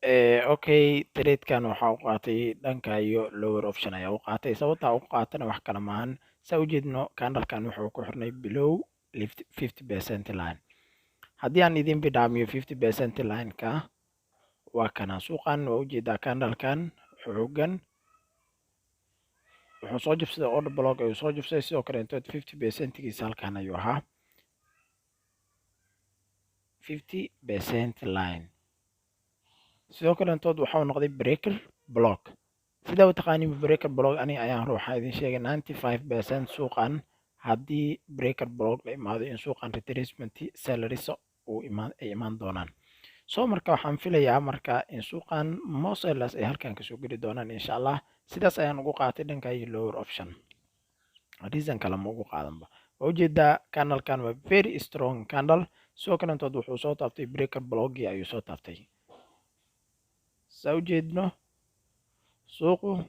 Okay, tradekan waxaa u qaatay dhanka iyo lower option ayaa u qaatay. Sababta u qaatana wax kale maahan. Saa ujeedno, candlekan wuxuu ku xirnay below 50% line. Haddii aan idin bidhaamiyo 50% line-ka, waa kana suuqan. Waa ujeedaa, candlekan xoogan wuxuu soo jabsaday, order block ayuu soo jabsaday. Sidoo kale intood 50%giisa halkan ayuu ahaa, 50% line. Sidoo kale intood waxau noqday breaker block. Sidaa u taqaanin breaker block, aniga ayaan hore waxaa idin sheegay 95% suuqan haddii breaker block la imaado in suuqan retracement sellers uu imaan ay imaan doonaan. So marka waxaan filayaa marka in suuqan more sellers ay halkan kasoo geli doonaan, insha Allah. Sidaas ayaan ugu qaatay dhanka iyo lower option, reason kale ma ugu qaadanba. Waa ujeedaa, candlekan waa very strong candle. Sidoo kalentood wuxuu soo taabtay breaker blockii ayuu soo taabtay. Saa ujeedno, suuqu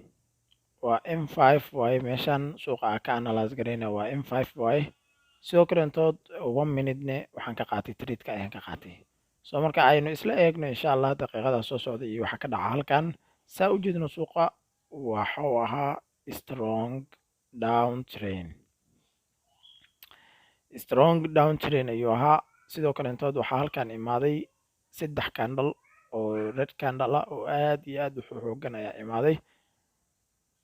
waa M5 waaye. Meeshan suuqa aa ka analyse garayna waa M5 waaye. Sidoo kalentood one minute-ne waxaan ka qaatay, tradeka ayaan ka qaatay. So marka aynu isla eegno, insha Allah, daqiiqada soo socda iyo waxa ka dhaca halkan. Saa ujeedno, suuqa waxuu ahaa strong down trend, strong down trend ayuu ahaa. Sidoo kalentood waxaa halkan imaaday saddex candle oo red candle ah oo aad iyo aad u xoogan ayaa imaaday.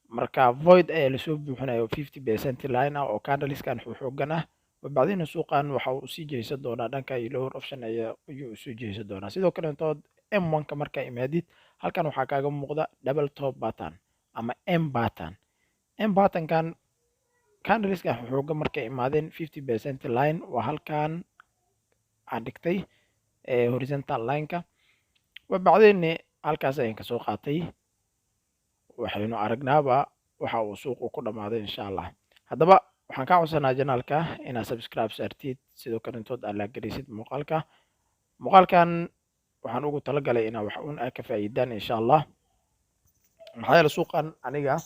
Marka void ayaa lasoo buuxinaya oo 50% line ah oo candleskan xoogan ah. Wabacdina suuqan waxa uu usii jeysan doonaa dhanka iyo lower option ayaa ayuu usii jeysan doonaa. Sidoo kalentood M1-ka markaa imaadid, halkan waxaa kaaga muuqda double top pattern ama M pattern. M patternkan, candleskan xoogan markay imaadeen 50% line waa halkan aan dhigtay horizontal line-ka. Wabacdeenni halkaas ayaan kasoo qaatay. Waxaynu aragnaaba waxa uu suuqu ku dhammaaday, insha Allah. Haddaba waxaan kaa codsanaa channelka inaad subscribe saartid, sidoo kalentood aad like gelisid muuqaalka. Muuqaalkan waxaan ugu talagalay inaa wax un aa ka faa'iidaan, insha Allah. Maxaa yeele, suuqan aniga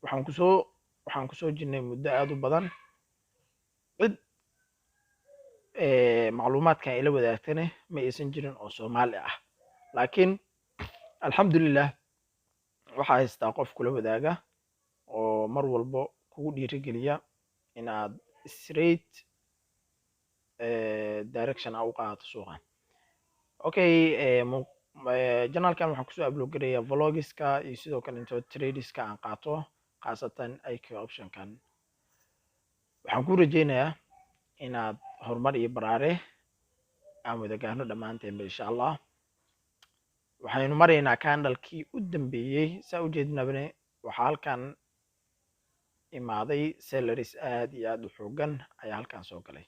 waxaan kusoo jirnay muddo aad u badan. Cid macluumaadkan ila wadaagtana ma aysan jirin oo Soomaali ah, laakiin alxamdulilah waxaa haystaa qof kula wadaaga oo mar walbo kugu dhiirigeliya inaad straight direction a u qaadato suuqan. Okay, channelkan waxaan kusoo upload garaya vlogiska iyo sidoo kale into tradeska aan qaato, khaasatan IQ Optionkan. Waxaan ku rajeynayaa inaad horumar iyo baraare aan wada gaarno dhammaanteenba, insha Allah. Waxaynu maraynaa candlekii u dambeeyey. Saa ujeednabne, waxaa halkan imaaday sellers aad iyo aad u xoogan ayaa halkan soo galay.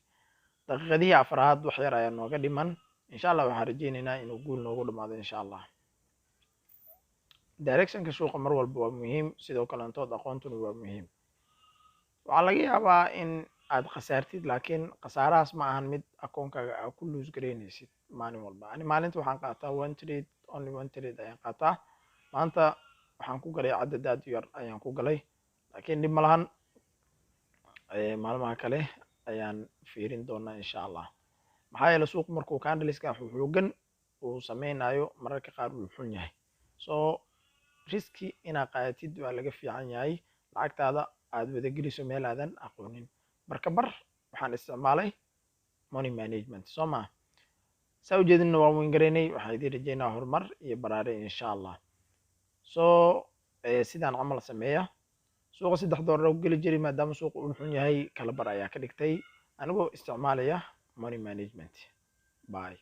Daqiiqadihii afraad wax yar ayaa nooga dhiman. Insha Allah waxaan rajeyneynaa inuu guul noogu dhamaado, insha Allah. Directionka suuqa mar walba waa muhiim, sidoo kalentood aqoontuna waa muhiim. Waxaa laga yaabaa in aad khasaartid, laakiin khasaarahaas ma ahan mid akoonkaaga aad ku lose garaynaysid maalin walba. Ani maalinta waxaan qaataa one trade, only one trade ayaan qaataa. Maanta waxaan ku galay cadad aad u yar ayaan ku galay, laakiin dhib ma lahan. Maalmaha kale ayaan fiirin doonaa, insha Allah. Maxaa yeele, suuq markuu candleska xoogan uu sameynayo, mararka qaar wuu xun yahay. So risk inaad qaadatid waa laga fiican yahay, lacagtaada aad wada geliso meel aadan aqoonin. Marka bar waxaan isticmaalay money management. Soo maa saa ujeedinna, waan weyn garaynay. Waxaan idiin rajeynaa horumar iyo baraare, insha Allah. So sidaan camal sameeya. Suuqa $3 u geli jiray, maadaama suuqa uu xun yahay, kala bar ayaa ka dhigtay anigoo isticmaalaya money management. Bye.